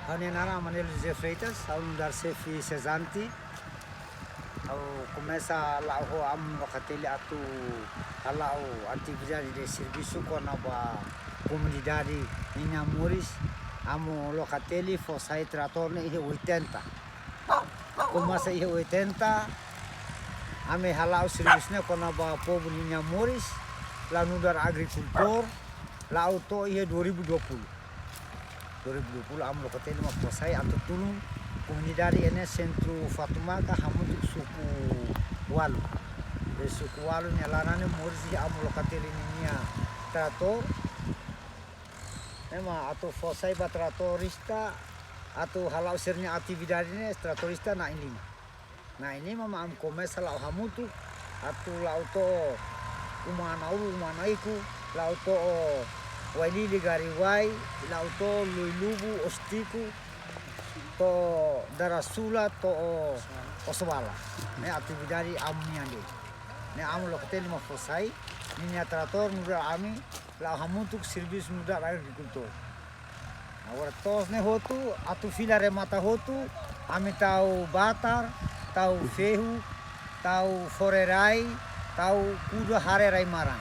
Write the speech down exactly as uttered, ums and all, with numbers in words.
Ha'u-nia naran Amanelio José Freitas, ha'u nu'udar xefe sejante. Ha'u komesa la'o ho amu Locatelli atu hala'o atividade de servisu kona-ba komunidade ninia moris. Amu Locatelli fó sai tratór ne'e iha oitenta. Komesa iha oitenta, ami hala'o servisu ne'e kona-ba povu ninia moris, la'o nu'udar agrikultór, la'o to'o iha dua ribu dua puluh. Dua ribu dua puluh amu Locatelli mak fó sai atu tulun komunidade iha ne'e Sentru Fatumaka hamutuk suku ualu. Be suku ualu nia laran ne'e moris iha amu Locatelli ninia tratór. Ne'e mak atu fó sai ba tratorista atu hala'o sira-nia atividade ne'e tratorista na'in-lima. Na'in-lima mak ami komesa la'o hamutuk atu la'o to'o Uma Anaulu, Uma Anaiku, la'o to'o Wailili, Gariwai, la'o to'o Luilubu, Ostico, to'o Darasula, to'o Osoala. Ne'e atividade amu nian de'it. Ne'e amu Locatelli mak fó sai ninia tratór nu'udar ami la'o hamutuk servisu nu'udar agrikultór. Agora to'os ne'e hotu, atu fila remata hotu, ami tau batar, tau fehu, tau fore-rai, tau kuda hare rai-maran.